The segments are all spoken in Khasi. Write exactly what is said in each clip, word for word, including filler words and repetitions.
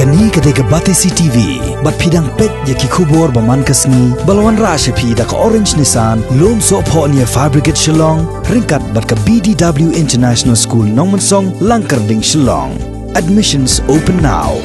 Kane ka dei ka Batesi T V, bad phi dang peit ïa ki khubor ba man ka sngi, ba la wanrah sha phi da ka Orange Nissan, Lumsohphoh near Fire Brigade Shillong, ryngkat bad ka B D W International School Nongmensong, Langkyrding, Shillong. Admissions open now.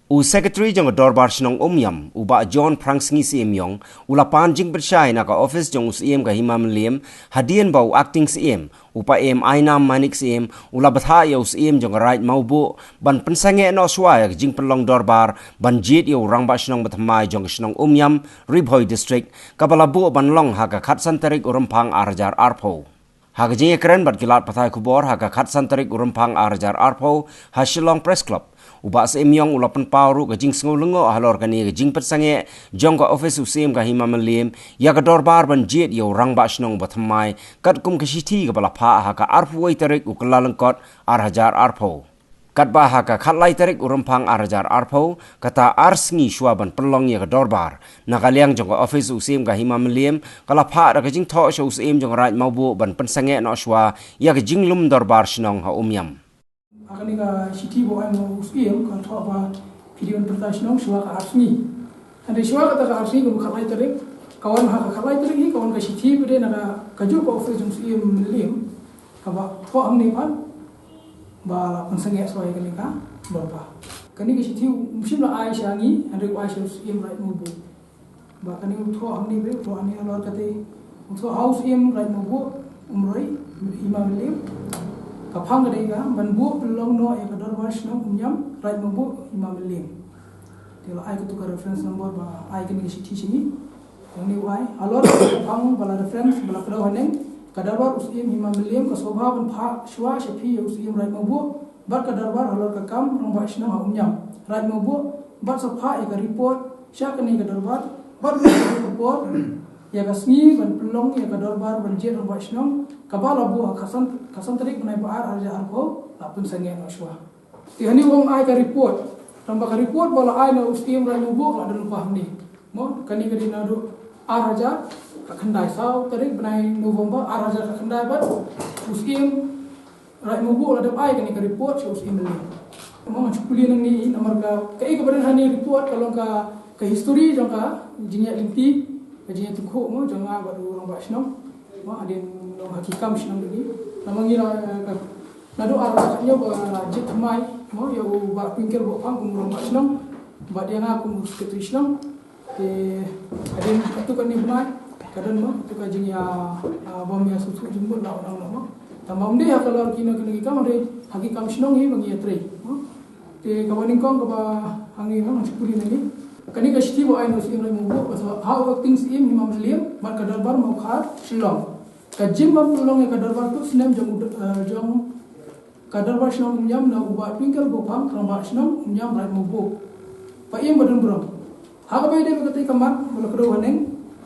U Secretary jong ka Dorbar Shnong Umiam, u Bah John Phrangsngi Syiemiong, u la pan jingpynshai na ka office jong u Syiem ka Hima Mylliem, hadien ba u Acting Syiem, u Paiem Ainam Manik Syiem, u la bthah ïa u Syiem jong ka Raid Mawbuh ban pynsangeh noh shuwa ïa ka jingpynlong dorbar ban jied ïa u Rangbah Shnong bathymmai jong ka shnong Umiam, Ri Bhoi District, kaba la buh ban long ha ka khatsan tarik u Rymphang arhajar arphew. Ha ka jingïakren bad ki lad pathai khubor ha ka khatsan tarik u Rymphang arhajar arphew ha Shillong Press Club, u Bah Syiemiong u la pynpaw ruh ka jingsngew lyngngoh halor kane ka jingpynsangeh jong ka office u Syiem ka Hima Mylliem ïa ka dorbar ban jied ïa u Rangbah Shnong bathymmai, katkum ka shithi kaba la phah ha ka arphew wei tarik u Kyllalyngkot arhajar arphew. Katba ha ka khatlai tarik u Rymphang arhajar arphew, kata ar sngi shuwa ban pynlong ïa ka dorbar, na ka liang jong ka office u Syiem ka Hima Mylliem ka la phah da ka jingthoh sha u Syiem jong ka Raid Mawbuh ban pynsangeh noh shuwa ïa ka jinglum dorbar shnong ha Umiam. Ha kane ka shithi ba u ai na u Syiem, ka thoh ba phi dei ban pyrta shnong shuwa ka ar sngi. Hynrei shuwa kata ka ar sngi, ka khatlai tarik, ka wan ha ka khatlai tarik hi, ka wan ka shithi ba dei na ka, kajuh ka office jong u Syiem Mylliem, kaba thoh hangne pat ba la pynsangeh shuwa ïa kane ka dorbar. Kane ka shithi um shym la ai sha ngi, hynrei u ai sha u Syiem Raid Mawbuh. Ba kane u thoh hangne, ba u thoh hangne halor kata, u thoh ha u Syiem Raid Mawbuh, Umroi, Hima Mylliem. Ka phang ka dei ka ban buh pynlong noh ïa ka dorbar shnong Umiam, Raid Mawbuh, Hima Mylliem. Te la ai katu ka reference number ba ai kane ka shithi sha ngi. Hangne u ai halor ka phang ba la reference, ba la kdew haneng, ka dorbar u Syiem Hima Mylliem ka sngewbha ban phah shuwa sha phi ïa u Syiem Raid Mawbuh bad ka dorbar halor ka kam Rangbah Shnong ha Umiam, Raid Mawbuh, bad sa phah ïa ka report sha kane ka dorbar, bad ka report ïa ka sngi ban pynlong ïa ka dorbar ban jied Rangbah Shnong, kaba la buh ha ka san, ka san tarik bnai ba ar arhajar arphew, la pynsangeh noh shuwa. Te hangne u ong ai ka report. Tangba ka report ba la ai na u Syiem Raid Mawbuh la don lypa hangne. Mo, kane ka dei naduh arhajar khatkhyndai, saw tarik bnai November arhajar khatkhyndai bad u Syiem Raid Mawbuh la dep ai kane ka report sha u Syiem Mylliem. Mo, ngan shu pule nangne namar ka, kaei kaba don hangne report ka long ka, ka history jong ka jingïaid lynti, ka jingïaid tyngkhuh mo jong nga bad u Rangbah Shnong. Mo, hadien long ha ki kam shnong kine. Namar ngi la, eh, ka, naduh arhajar khathynñiew ba jied thymmai mo ïa u Bah Twinkle Bohphang kum u Rangbah Shnong, bad ïa nga kum u Secretary Shnong. Te hadien katto katne bnai ka don mo katto ka jingïa, ah, bym ïa sngewthuh jingmut la ong mo. Tangba ym dei ha ka lor kino kino ki kam, hynrei ha ki kam shnong hi ba ngi ïatrei mo. Te kaba nyngkong kaba hangne mo, ngan shu pule nangne. Kane ka shithi ba ai na u Syiem Raid Mawbuh, ba sa ha u Acting Syiem Hima Mylliem bad ka dorbar Mawkhar Shillong. Ka jingbym pynlong ïa ka dorbar tuid snem jong u, eh, jong ka dorbar shnong Umiam na u Bah Twinkle Bohphang, Rangbah Shnong Umiam Raid Mawbuh. Paiem ba don burom. Ha kaba ïadei bad katei ka mat ba la kdew haneng,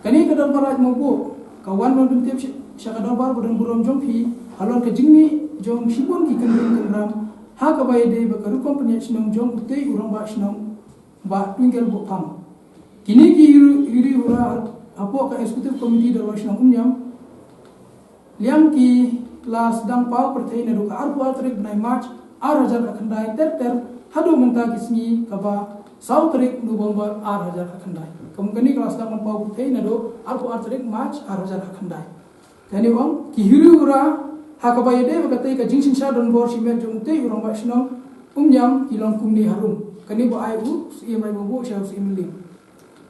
kane ka dorbar Raid Mawbuh ka wan ban pyntip sha, sha ka dorbar ba don burom jong phi halor ka jingmih jong shibun ki kynhun kynram, ha kaba ïadei bad ka rukom pynïaid shnong jong utei u Rangbah Shnong Bah Twinkle Bohphang. Kine ki hiri, hiri hura hapoh ka Executive Committee Dorbar Shnong Umiam Liang ki la sdang paw pyrthei naduh ka arphew ar tarik bnai March arhajar khatkhyndai ter ter haduh mynta ki sngi kaba saw tarik November arhajar khatkhyndai. Kum kane ka la sdang ban paw pyrthei naduh arphew ar tarik March arhajar khatkhyndai. Kane ong ki hiri hura ha kaba ïadei bad katei ka jingsynshar donbor shimet jong utei u rangbah shnong Umïam ki long kumne harum. Kane ba ai u Syiem Raid Mawbuh sha u Syiem Mylliem.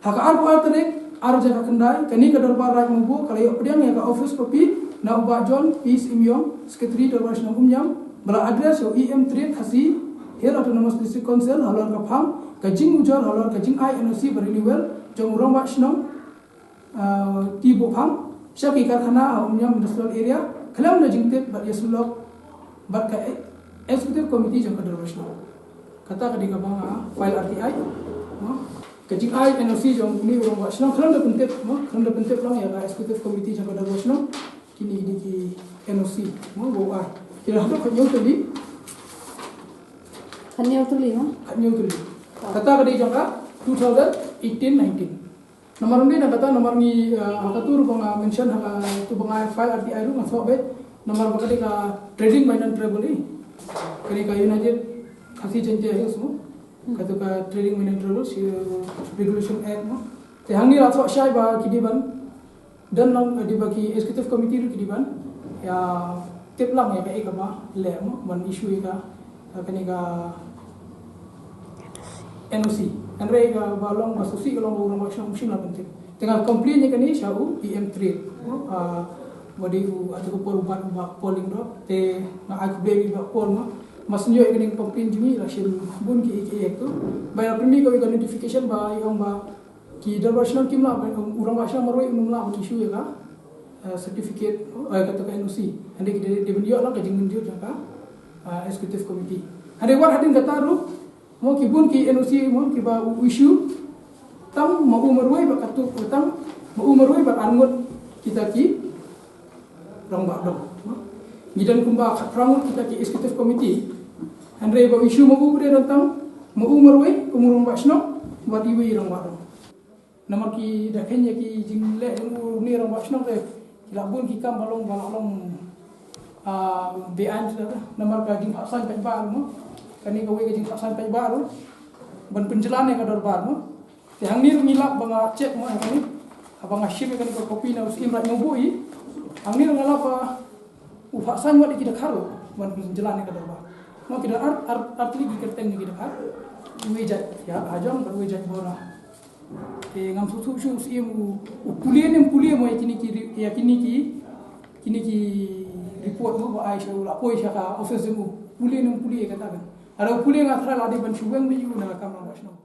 Ha ka arphew ar tarik arhajar khatkhyndai, kane ka dorbar Raid Mawbuh ka la ïoh pdiang ïa ka office copy na u Bah John P Syiemiong, Secretary Dorbar Shnong Umïam, ba la address ïa u E M Triad Khasi Hills Autonomous District Council halor ka phang ka jingujor halor ka jingai N O C ba renewal jong u rangbah shnong, ah, T Bohphang sha ki karkhana ha Umïam Industrial Area khlem da jingtip bad ïasyllok bad ka e-, Executive Committee jong ka Dorbar Shnong. Kata ka dei kaba nga file R T I, no? Ka jingai N O C jong une u rangbah shnong khlem da pyntip, no? Khlem da pyntip lang ïa ka Executive Committee jong ka Dorbar Shnong. Kine ki dei ki N O C, no? Ba u ai. Ki la haduh khathynñiew tylli. Khathynñiew tylli, no? Khathynñiew tylli. Kata ka dei jong ka two thousand eighteen nineteen. Namar ym dei na kata, namar ngi, eh, ha katu ruh ba nga mention ha katu ba nga file R T I ruh nga sngewbha namar ba ka dei ka trading by non-tribal, eh. Ka dei ka United Khasi Jaintia Hills mo. Katu ka Trading Mineral Regulation Act mo. Te hangne la thoh shai ba ki dei ban don lang, eh, dei ba ki executive committee ruh ki dei ban ïa tip lang ïa kaei kaba leh mo ban issue ïa ka, eh, kane ka N O C. Hynrei kaba long ba sngewsih ka long ba u rangbah shnong um shym la pyntip. Te nga complain ïa kane sha u E M Trade mo, ah, ba dei u, atu ka por u Bah, u Bah Paul Lyngdoh. Te nga ai khublei ïa u Bah Paul mo. Mas ïoh ïa kane ka complain jong ngi, la shim bun ki, ki ïa tu. Ba ïa la pynmih ka, ïa ka notification ba ïa ong ba ki dorbar shnong kim lah, u rangbah shnong marwei um lah ban issue ïa ka, eh, certificate, eh, katu ka N O C. Hynrei ki dei, dei ban ïoh lang ka jingmynjur jong ka, eh, executive committee. Hynrei wat hadien kata ruh mo, ki bun ki N O C mo kiba u issue, tang ma u marwei bad katu, tang ma u marwei bad arngut kita ki rangbah dong. Ngi don kumba khatphra ngut kita ki executive committee. Hynrei ba u issue ma u ba dei don tang ma u marwei kum u rangbah shnong bad iwei i rangbah dong. Namar ki da kheiñ ïa ki jingleh jong une u rangbah shnong te ki la bun ki kam ba long, ba la long, ah, beaiñ te. Namar ka jingphah saiñ paidbah mo. Kane kawei ka jingphah saiñ paidbah ruh ban pynjlan ïa ka dorbar mo. Te hangne ruh ngi lap ba nga check mo, hangne haba nga shim ïa kane ka copy na u Syiem Raid Mawbuh. Hangne ruh nga lap ba u phah saiñ wat ïa ki dkhar ruh ban pynjlan ïa ka dorbar. Mo, ki don ar, ar, ar tylli ki kyrteng na ki dkhar. Uwei jait ïa Hajong bad uwei jait Bora. Te ngam sngewthuh shuh u Syiem u, u pule ne em pule mo ïa kine ki ri-, ïa kine ki, kine ki report mo ba ai sha u, la poi sha ka office jong u. Pule ne em pule ïa kata kan. Lada u pule nga tharai la dei ban shu weng beit ïa u na ka kam rangbah shnong.